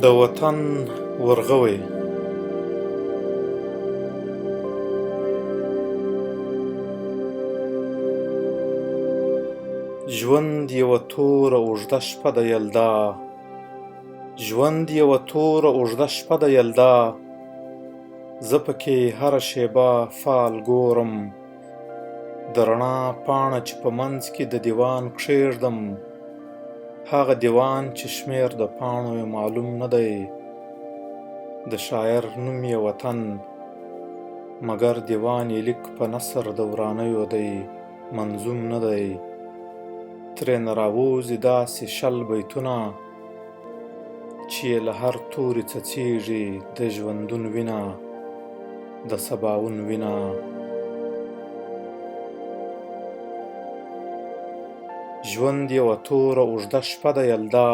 د وطن ورغوی. ژوند یوه توره اوږده شپه ده یلدا، ژوند یوه توره اوږده شپه ده یلدا، زه پکې هره شېبه فال ګورم. د رڼا پاڼه چې په منځ کې د دیوان کښېږدم، هغه دیوان چې شمېر د پاڼو یې معلوم نه دی. د شاعر نوم یې وطن، مګر دیوان یې لیک په نثر د ورانیو دی، منظوم نه دی. ترېنه راوځي داسې 20 بیتونه چې یې له هر توري څڅېږي د ژوندون وینه، د سباوون وینه. ژوند یوه توره اوږده شپه ده یلدا،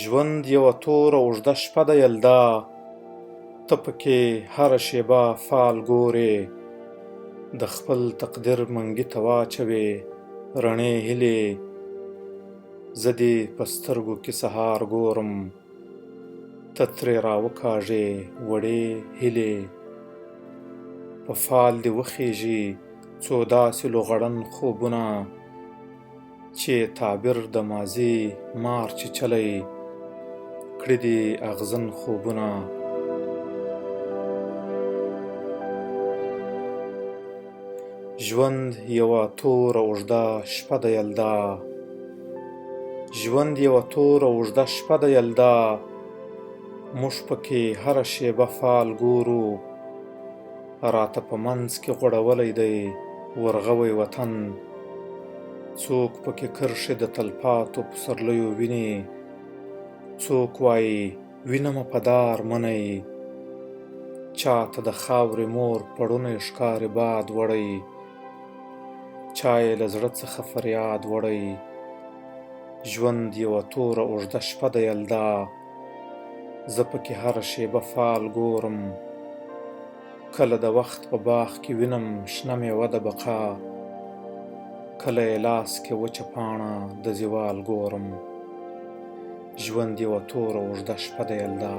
ژوند یوه توره اوږده شپه ده یلدا، ته پکې هره شېبه فال ګورې. د خپل تقدیر منګي ته واچوې رڼې هیلې، زه دې په سترګو کې سهار ګورم، ته ترې راوکاږې وړې هیلې. په فال دې وخیژي څو داسې لوغړن خوبونه چې تعبیر د ماضي مار چیچلی کړي دي اغزن خوبونه. ژوند یوه توره اوږده شپه ده یلدا، ژوند یوه توره اوږده شپه ده یلدا، موږ پکې هره شېبه فال ګورو. راته په منځ کې غوړولی دی ورغوی وطن، څوک پکې کرښې د تلپاتو پسرلیو ویني، څوک وایي وینمه په دار منی، چاته د خاورې مور پړونی ښکاري باد وړی، چا یې له زړه څخه فریاد وړی. ژوند یوه توره اوږده شپه ده یلدا، زه پکې هره شېبه فال ګورم. کله د وخت په باغ کې وینم شنه مېوه د بقا، کله یې لاس کې وچه پاڼه د زوال ګورم. ژوند یوه توره اوږده شپه ده یلدا.